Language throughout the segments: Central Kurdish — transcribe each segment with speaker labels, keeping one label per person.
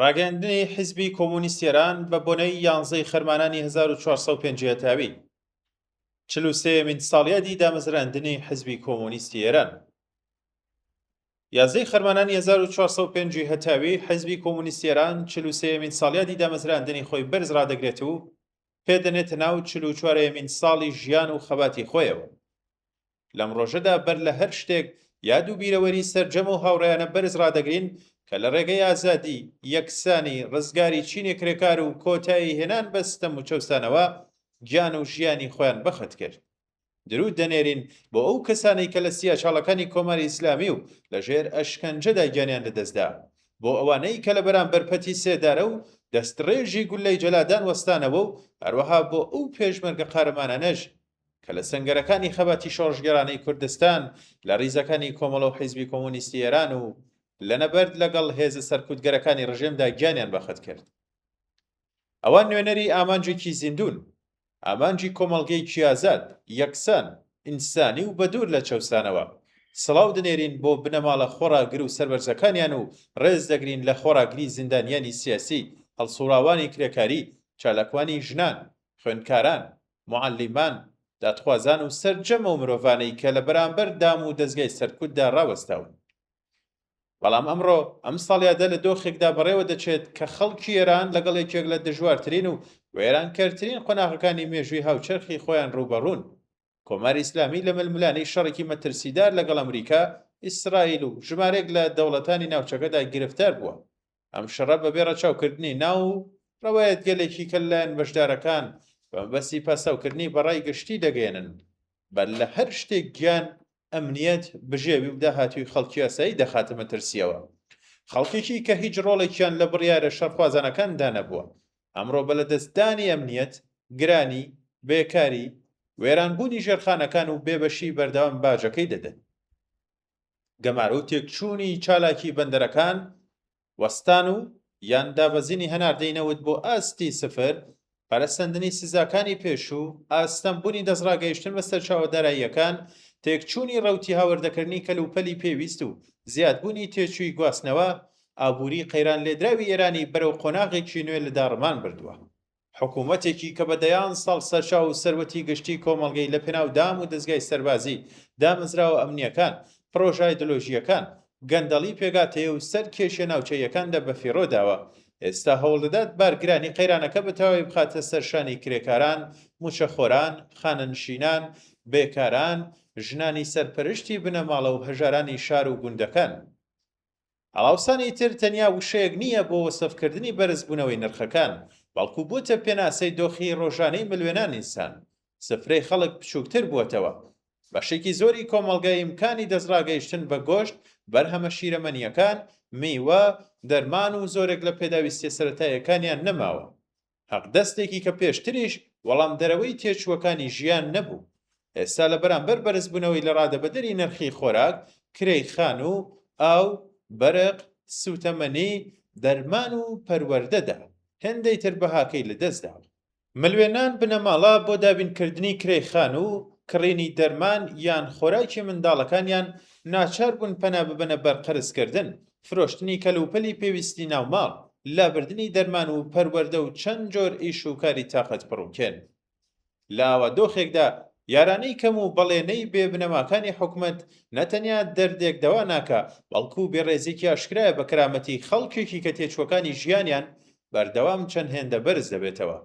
Speaker 1: ڕاگەیاندنی حیزبی کۆمۆنیستی ئێران بە بۆنەی یانزەی خەرمانانی 1405 هەتاوی، 43یەمین ساڵیادی دامەزراندنی حیزبی کۆمۆنیستی ئێران. یازدەی خەرمانانی 1405 هەتاوی، حیزبی کۆمۆنیستی ئێران 43یەمین ساڵیادی دامەزراندنی خۆی بەرز ڕادەگرێت و پێ دەنێتە ناو 44یەمین ساڵی ژیان و خەباتی خۆیەوە. لەم ڕۆژەدا بەر لە هەر شتێک یاد و بیرەوەری سەرجەم ئەو هاوڕێیانە بەرز ڕادەگرین کە لە ڕێگەی ئازادی، یەکسانی، ڕزگاری چینی کرێکار و کۆتایی هێنان بە ستەم و چەوسانەوە گیان و ژیانی خۆیان بەخت کرد. دروود دەنێرین بۆ ئەو کەسانەی کە لە سیاچاڵەکانی کۆماری ئیسلامی و لە ژێر ئەشکەنجەدا گیانیان لەدەستدا، بۆ ئەوانەی کە لە بەرامبەر پەتی سێدارە و دەستڕێژی گوللەی جەلادان وەستانەوە و هەروەها بۆ ئەو پێشمەرگە قارەمانانەش کە لە سەنگەرەکانی خەباتی شۆڕشگێڕانەی کوردستان لە ڕیزەکانی کۆمەڵە و حیزبی کۆمۆنیستی ئێران و لە نەبەرد لەگەڵ هێزە سەرکوتگەرەکانی ڕژێمدا گیانیان بەخت کرد. ئەوان نوێنەری ئامانجێکی زیندوون، ئامانجی کۆمەڵگەیەکی ئازاد، یەکسان، ئینسانی و بەدوور لە چەوسانەوە. سڵاو دەنێرین بۆ بنەماڵە خۆڕاگر و سەربەرزەکانیان و ڕێز دەگرین لە خۆڕاگری زیندانیانی سیاسی، هەڵسوڕاوانی کرێکاری، چالاکوانی ژنان، خوێندکاران، موعەلیمان، دادخوازان و سەرجەم ئەو مرۆڤانەی کە لە بەرامبەر دام و دەزگای سەرکوتدا ڕاوەستاون. بەڵام ئەمڕۆ ئەم ساڵیادە لە دۆخێکدا بەڕێوە دەچێت کە خەڵکی ئێران لەگەڵ یەکێک لە دژوارترین و وێرانکەرترین قۆناغەکانی مێژووی هاوچەرخی خۆیان ڕووبەڕوون. کۆماری ئیسلامی لە ململانێی شەڕێکی مەترسیدار لەگەڵ ئەمریکا، ئیسرائیل و ژمارەیەک لە دەوڵەتانی ناوچەکەدا گرفتار بووە. ئەم شەڕە بەبێ ڕەچاوکردنی ناو و ڕەوایەتگەلێکی کە لەلایەن بەشدارەکان بە مەبەستی پاساوکردنی بە ڕای گشتی دەگەیەنن، بەر لە هەر شتێک گیان، ئەمنیەت، بژێوی و داهاتووی خەڵکی ئاسایی دەخاتە مەترسییەوە. خەڵکێکی کە هیچ ڕۆڵێکیان لە بڕیارە شەڕخوازانەکاندا نەبووە، ئەمڕۆ بە لەدەستدانی ئەمنیەت، گرانی، بێکاری، وێرانبوونی ژێرخانەکان و بێبەشیی بەردەوام باجەکەی دەدەن. گەمارۆ و تێکچوونی چالاکی بەندەرەکان، وەستان و یان دابەزینی هەناردەی نەوت بۆ ئاستی سفر، پەرەسەندنی سزاکانی پێشوو، ئاستەمبوونی دەستڕاگەیشتن بە سەرچاوە داراییەکان، تێکچوونی ڕەوتی هاوردەکردنی کەلوپەلی پێویست و زیادبوونی تێچووی گواستنەوە، ئابووری قەیرانلێدراوی ئێرانی بەرەو قۆناغێکی نوێ لە داڕمان بردووە. حکوومەتێکی کە بە دەیان ساڵ سەرچاو و سەروەتی گشتی کۆمەڵگەی لە پێناو دام و دەزگای سەربازی، دامەزراوە ئەمنییەکان، پڕۆژە ئایدۆلۆژییەکان، گەندەڵی پێکهاتەیی و سەر کێشیە ناوچەییەکاندا بەفیڕۆ داوە، ئێستا هەوڵدەدات بارگرانی قەیرانەکە بە تەواوی بخاتە سەر شانی کرێکاران، مووچەخۆران، خانەنشینان، بێکاران، ژنانی سەرپەرشتی بنەماڵە و هەژارانی شار و گوندەکان. هەڵاوسانی تر تەنیا وشەیەک نییە بۆ وەسفکردنی بەرزبوونەوەی نرخەکان، بەڵکو بووتە پێناسەی دۆخی ڕۆژانەی ملوێنان ئینسان. سفرەی خەڵک بچووکتر بووەتەوە. بەشێکی زۆری کۆمەڵگە ئیمکانی دەستڕاگەیشتن بە گۆشت، بەرهەمە شیرەمەنییەکان، میوە، دەرمان و زۆرێک لە پێداویستییە سەرەتاییەکانیان نەماوە. حەقدەستێکی کە پێشتریش وەڵامدەرەوەی تێچووەکانی ژیان نەبوو، ئێستا لە بەرامبەر بەرزبوونەوەی لەڕادەبەدەری نرخی خۆراک، کرێی خانوو، ئاو، بەرق، سووتەمەنی، دەرمان و پەروەردەدا، هێندەی تر بەهاکەی لەدەستداوە. ملوێنان بنەماڵە بۆ دابینکردنی کرێی خانوو، کڕینی دەرمان یان خۆراکی منداڵەکانیان ناچار بوون پەنا ببەنە بەر قەرزکردن، فرۆشتنی کەلوپەلی پێویستی ناو ماڵ، لابردنی دەرمان و پەروەردە و چەند جۆر ئیش و کاری تاقەتپڕوکێن. لە ئاوا دۆخێکدا یارانەی کەم و بەڵێنەی بێ بنەماکانی حکومەت نە تەنیا دەردێک دەوا ناکا، بەڵکوو بێڕێزیکی ئاشکرایە بە کەرامەتی خەڵکێکی کە تێچووەکانی ژیانیان بەردەوام چەند هێندە بەرز دەبێتەوە.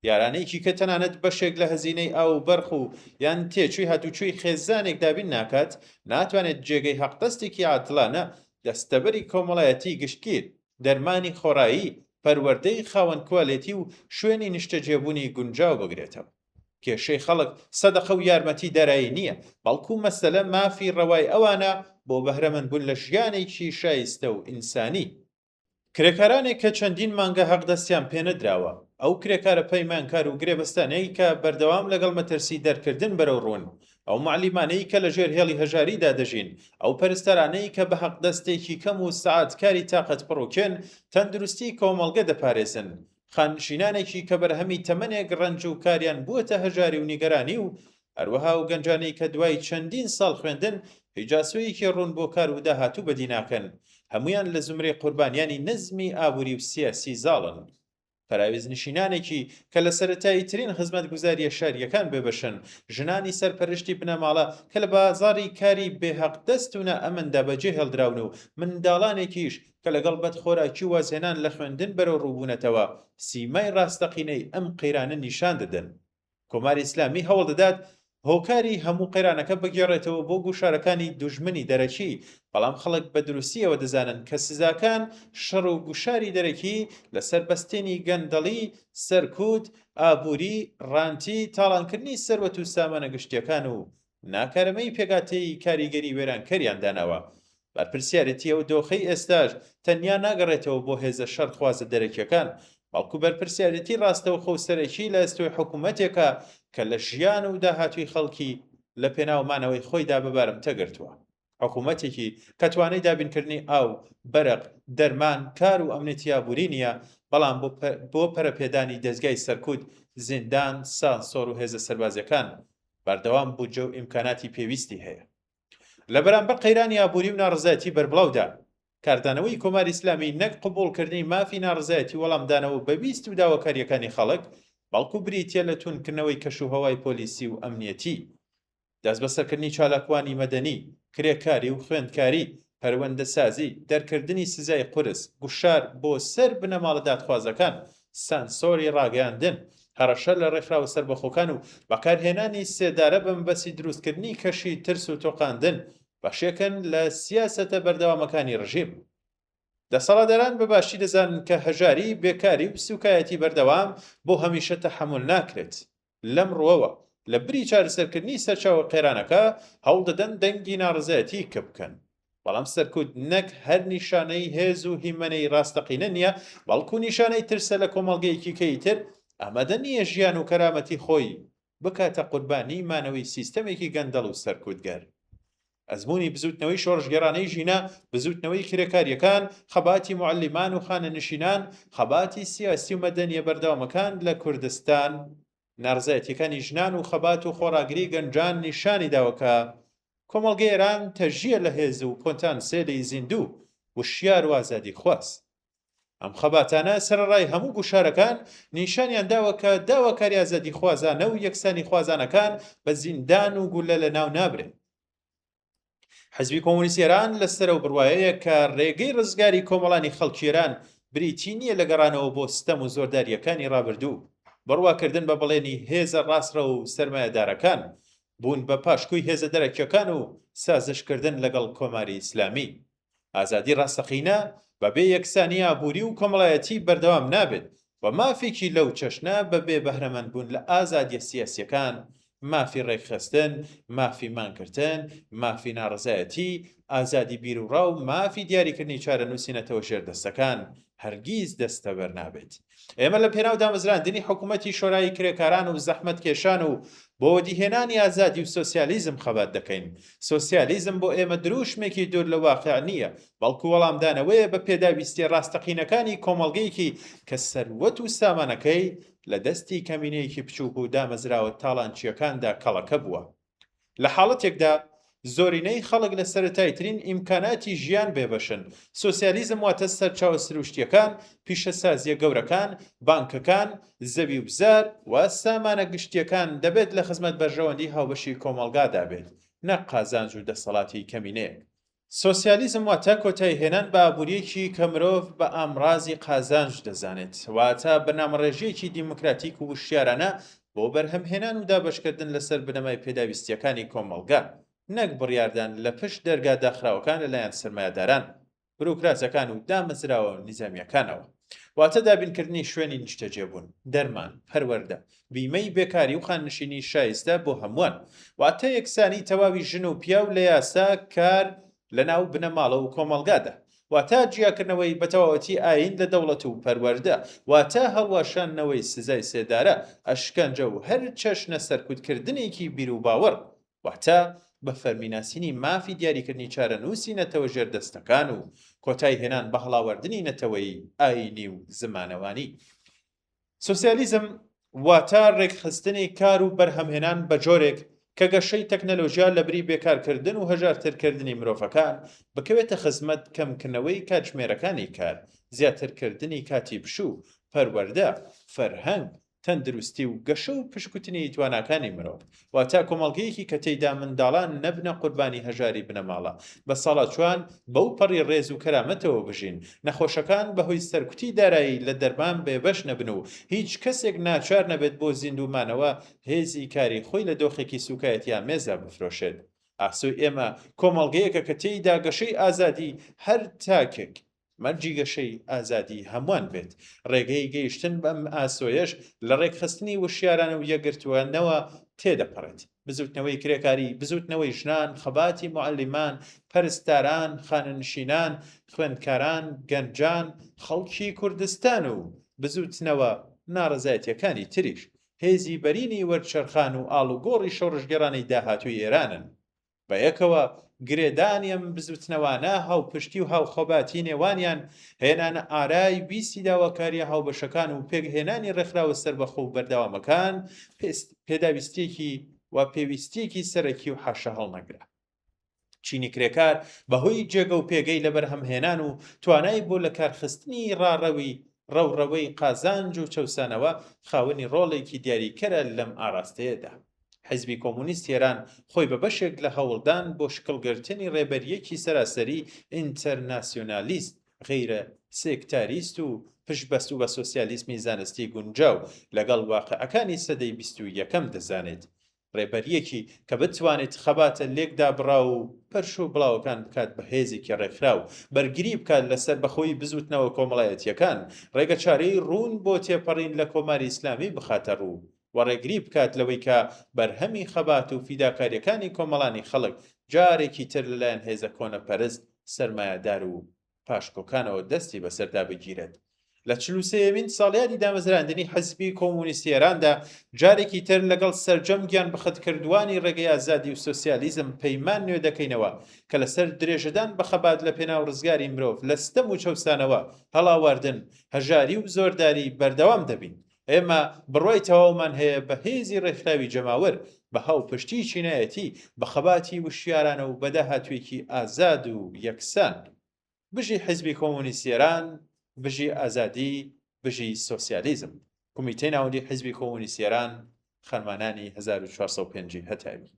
Speaker 1: یارانەیەکی کە تەنانەت بەشێک لە هەزینەی ئاو و بەرق و یان تێچووی هاتوچۆی خێزانێک دابین ناکات، ناتوانێت جێگەی حەقدەستێکی عادڵانە، دەستەبەری کۆمەڵایەتی گشتگیر، دەرمانی خۆڕایی، پەروەردەی خاوەن کوالێتی و شوێنی نیشتەجێبوونی گونجاو بگرێتەوە. کێشەی خەڵک سەدەقە و یارمەتی دارایی نییە، بەڵکو مەسەلە مافی ڕەوای ئەوانە بۆ بەهرەمەندبوون لە ژیانێکی شایستە و ئینسانی. کرێکارانێک کە چەندین مانگە حەقدەستیان پێنەدراوە، ئەو کرێکارە پەیمانکار و گرێبەستانەی کە بەردەوام لەگەڵ مەترسی دەرکردن بەرەوڕوون، ئەو موعەلیمانەی کە لەژێر هێڵی هەژاریدا دەژین، ئەو پەرستارانەی کە بە حەقدەستێکی کەم و سەعات کاری تاقەتپڕوکێن تەندروستی کۆمەڵگە دەپارێزن، خاننشینانێکی کە بەرهەمی تەمەنێک ڕەنج و کاریان بووەتە هەژاری و نیگەرانی و هەروەها ئەو گەنجانەی کە دوای چەندین ساڵ خوێندن هیچ ئاسۆیەکی ڕوون بۆ کار و داهاتوو بەدی ناکەن. هەموویان لە زومرەی قوربانیانی نەزمی ئابووری و سیاسی زاڵن. پەراوێزنشینانێکی کە لە سەرەتاییترین خزمەتگوزارییە شارییەکان بێبەشن، ژنانی سەرپەرشتی بنەماڵە کە لە بازاڕی کاری بێهەقدەست و نائەمندا بەجێهێڵدراون و منداڵانێکیش کە لەگەڵ بەدخۆراکی و وازهێنان لە خوێندن بەرەوڕوو بوونەتەوە، سیمای ڕاستەقینەی ئەم قەیرانە نیشان دەدەن. کۆماری ئیسلامی هەوڵ دەدات هۆکاری هەموو قەیرانەکە بگێڕێتەوە بۆ گوشارەکانی دوژمنی دەرەکی، بەڵام خەڵک بە دروستی ئەوە دەزانن کە سزاکان، شەڕ و گوشاری دەرەکی لەسەر بەستێنی گەندەڵی، سەرکوت، ئابووری، ڕانتی، تاڵانکردنی سەروەت و سامانە گشتییەکان و ناکارەمەیی پێکهاتەیی کاریگەری وێرانکەریان داناوە. بەرپرسیارێتی ئەو دۆخەی ئێستاش تەنیا ناگەڕێتەوە بۆ هێزە شەڕخوازە دەرەکیەکان، بەڵکو بەرپرسیارێتی ڕاستەوخۆ و سەرەکی لە ئەستۆی حکومەتێکە کە لە ژیان و داهاتووی خەڵکی لە پێناو مانەوەی خۆیدا بە بارمتە گرتووە. حکومەتێکی کە توانای دابینکردنی ئاو، بەرق، دەرمان، کار و ئەمنیەتی ئابووری نییە، بەڵام بۆ پەرەپێدانی دەزگای سەرکوت، زیندان، سانسۆر و هێزە سەربازیەکان بەردەوام بودجە و ئیمکاناتی پێویستی هەیە. لە بەرامبەر قەیرانی ئابووری و ناڕەزایەتی بەربڵاودا، کاردانەوەی کۆماری ئیسلامی نەک قبووڵکردنی مافی ناڕەزایەتی و وەڵامدانەوە بە ویست و داواکارییەکانی خەڵک، بەڵکو بریتییە لە توندکردنەوەی کەشوهەوای پۆلیسی و ئەمنیەتی. دەستبەسەرکردنی چالاکوانی مەدەنی، کرێکاری و خوێندکاری، پەروەندەسازی، دەرکردنی سزای قورس، گوشار بۆ سەر بنەماڵە دادخوازەکان، سانسۆری ڕاگەیاندن، هەڕەشە لە ڕێکخراوە سەربەخۆکان و بەکارهێنانی سێدارە بە مەبەستی دروستکردنی کەشی ترس و تۆقاندن، بەشێکن لە سیاسەتە بەردەوامەکانی ڕژیم. دەسەڵاتداران بە باشی دەزانن کە هەژاری، بێکاری و سووکایەتی بەردەوام بۆ هەمیشە تەحەمول ناکرێت. لەم ڕووەوە، لە بری چارەسەرکردنی سەرچاوەی قەیرانەکە، هەوڵ دەدەن دەنگی ناڕەزایەتی کپ بکەن. بەڵام سەرکوت نەک هەر نیشانەی هێز و هیمەنەی ڕاستەقینە نییە، بەڵکو نیشانەی ترسە لە کۆمەڵگەیەکی کە ئیتر ئامادە نییە ژیان و کەرامەتی خۆی بکاتە قوربانیی مانەوەی سیستەمێکی گەندەڵ و سەرکوتگەر. ئەزموونی بزووتنەوەی شۆڕشگێڕانەی ژینا، بزووتنەوەی کرێکارییەکان، خەباتی موعەلیمان و خانەنشینان، خەباتی سیاسی و مەدەنییە بەردەوامەکان لە کوردستان، ناڕەزایەتییەکانی ژنان و خەبات و خۆڕاگری گەنجان نیشانی داوە کە کۆمەڵگەی ئێران تەژییە لە هێز و پۆتانسێلی زیندوو، وشیار و ئازادیخواز. ئەم خەباتانە سەرەڕای هەموو گوشارەکان، نیشانیان داوە کە داواکاری ئازادیخوازانە و یەکسانیخوازانەکان بە زیندان و گوللە لەناو نابرێن. حزبی کۆمۆنیستی ئێران لەسەر ئەو بڕوایەیە کە ڕێگەی ڕزگاری کۆمەڵانی خەڵکی ئێران بریتی نییە لە گەڕانەوە بۆ ستەم و زۆردارییەکانی ڕابردوو، بڕواکردن بە بەڵێنی هێزە ڕاستڕەو و سەرمایەدارەکان، بوون بە پاشکۆی هێزە دەرەکییەکان و سازشکردن لەگەڵ کۆماری ئیسلامی. ئازادی ڕاستەقینە بەبێ یەکسانی ئابووری و کۆمەڵایەتی بەردەوام نابێت و مافێکی لەو چەشنە بەبێ بەهرەمەندبوون لە ئازادییە سیاسییەکان، مافی ڕێکخستن، مافی مانگرتن، مافی ناڕەزایەتی، ئازادی بیروڕا و مافی دیاریکردنی چارەنووسی نەتەوە ژێردەستەکان، هەرگیز دەستەبەر نابێت. ئێمە لە پێناو دامەزراندنی حکوومەتی شۆرایی کرێکاران و زەحمەتکێشان و بۆ وەدیهێنانی ئازادی و سۆسیالیزم خەبات دەکەین. سۆسیالیزم بۆ ئێمە درووشمێکی دوور لە واقیع نییە، بەڵکو وەڵامدانەوەیە بە پێداویستییە ڕاستەقینەکانی کۆمەڵگەیەکی کە سەروەت و سامانەکەی لە دەستی کەمینەیەکی بچووک و دامەزراوە تاڵانچییەکاندا کەڵەکە بووە. لە حاڵەتێکدا زۆرینەی خەڵک لە سەرەتاییترین ئیمکاناتی ژیان بێبەشن، سۆسیالیزم واتە سەرچاوە سروشتییەکان، پیشەسازییە گەورەکان، بانکەکان، زەوی و زار، و سامانە گشتییەکان دەبێت لە خزمەت بەرژەوەندی هاوبەشی کۆمەڵگادا بێت، نەک قازانج و دەسەڵاتی کەمینەیەک. سۆسیالیزم واتە کۆتاییهێنان بە ئابوورییەکی کە مرۆڤ بە ئامڕازی قازانج دەزانێت، واتە بەرنامەڕێژییەکی دیموکراتیک و وشیارانە بۆ بەرهەمهێنان و دابەشکردن لەسەر بنەمای پێداویستییەکانی کۆمەڵگە، نەک بڕیاردان لە پشت دەرگا داخراوەکان لەلایەن سەرمایەداران. بروکراتەکان و دامەزراوە نیزامییەکانەوە. واتە دابینکردنی شوێنی نیشتەجێبوون، دەرمان، پەروەردە، بیمەی بێکاری و خانەنشینی شایستە بۆ هەمووان. واتە یەکسانی تەواوی ژن و پیاو لە یاسا، کار، لەناو بنەماڵە و کۆمەڵگادا. واتە جیاکردنەوەی بەتەواوەتی ئایین لە دەوڵەت و پەروەردە. واتە هەڵوەشاندنەوەی سزای سێدارە، ئەشکەنجە و هەر چەشنە سەرکوتکردنێکی بیروباوەڕ. واتە بە فەرمی ناسینی مافی دیاریکردنی چارەنووسی نەتەوە ژێردەستەکان و کۆتایی هێنان بە هەڵاواردنی نەتەوەیی، ئایینی و زمانەوانی. سۆسیالیزم واتە ڕێکخستنی کار و بەرهەمهێنان بە جۆرێک کە گەشەی تەکنەلۆژیا لەبری بێکارکردن و هەژارترکردنی مرۆڤەکان، بکەوێتە خزمەت کەمکردنەوەی کاتژمێرەکانی کار، زیاترکردنی کاتی پشوو، پەروەردە، فەرهەنگ، تەندروستی و گەشە و پشکوتنی تواناکانی مرۆڤ، واتە کۆمەڵگەیەکی کە تێیدا منداڵان نەبنە قوربانی هەژاری بنەماڵە، بەساڵاچوان بەو پەڕی ڕێز و کەرامەتەوە بژین، نەخۆشەکان بەهۆی سەرکوتی دارایی لە دەرمان بێبەش نەبن و هیچ کەسێک ناچار نەبێت بۆ زیندوو مانەوە هێزی کاری خۆی لە دۆخێکی سوکایەتیئامێزدا بفرۆشێت. ئاسۆی ئێمە کۆمەڵگەیەکە کە تێیدا گەشەی ئازادی هەر تاکێک، مەرجی گەشەی ئازادی هەمووان بێت. ڕێگەی گەیشتن بەم ئاسۆیەش لە ڕێکخستنی وشیارانە و یەکگرتووانەوە تێدەپەڕێت. بزووتنەوەی کرێکاری، بزووتنەوەی ژنان، خەباتی موعەلیمان، پەرستاران، خانەنشینان، خوێندکاران، گەنجان، خەڵکی کوردستان و بزووتنەوە ناڕەزایەتییەکانی تریش، هێزی بەرینی وەرچەرخان و ئاڵوگۆڕی شۆڕشگێڕانەی داهاتووی ئێرانن. بەیەکەوە گرێدانی ئەم بزوتنەوانە، هاوپشتی و هاوخەباتی نێوانیان، هێنانە ئارای ویستی داواکارییە هاوبەشەکان و پێکهێنانی ڕێکخراوە سەربەخۆ و بەردەوامەکان، پێداویستییەکی و پێویستییەکی سەرەکی و حاشاهەڵنەگرە. چینی کرێکار بەهۆی جێگە و پێگەی لە بەرهەمهێنان و توانای بۆ لەکارخستنی ڕاڕەوی ڕەوڕەوەی قازانج و چەوسانەوە، خاوەنی ڕۆڵێکی دیاریکەرە لەم ئاراستەیەدا. حیزبی کۆمۆنیستی ئێران خۆی بە بەشێک لە هەوڵدان بۆ شکڵگرتنی ڕێبەرییەکی سەراسەری ئینتەرناسیۆنالیست، غەیرە سێکتاریست و پشتبەستوو بە سۆسیالیزمی زانستی گونجاو لەگەڵ واقعەکانی سەدەی 21ەم دەزانێت. ڕێبەرییەکی کە بتوانێت خەباتە لێکدابڕاو و پەرش و بڵاوەکان بکات بە هێزێکی ڕێکخراو، بەرگری بکات لە سەربەخۆیی بزووتنەوە کۆمەڵایەتییەکان، ڕێگەچارەی ڕوون بۆ تێپەڕین لە کۆماری ئیسلامی بخاتە ڕوو و ڕێگری بکات لەوەی کە بەرهەمی خەبات و فیداکارییەکانی کۆمەڵانی خەڵک جارێکی تر لەلایەن هێزە کۆنەپەرست، سەرمایەدار و پاشکۆکانەوە دەستی بەسەردا بگیرێت. لە 43یەمین ساڵیادی دامەزراندنی حزبی کۆمۆنیستی ئێراندا جارێکی تر لەگەڵ سەرجەم گیانبەختکردووانی ڕێگەی ئازادی و سۆسیالیزم پەیمان نوێ دەکەینەوە کە لەسەر درێژەدان بە خەبات لە پێناو ڕزگاری مرۆڤ لە ستەم و چەوسانەوە، هەڵاواردن، هەژاری و زۆرداری بەردەوام دەبین. ئێمە بڕوای تەواومان هەیە بە هێزی ڕێکخراوی جەماوەر، بە هاوپشتیی چینایەتی، بە خەباتی وشیارانە و بە داهاتوویەکی ئازاد و یەکسان. بژی حیزبی کۆمۆنیستی ئێران، بژی ئازادی، بژی سۆسیالیزم. کومیتەی ناوەندیی حیزبی کۆمۆنیستی ئێران، خەرمانانی 1405 هەتاوی.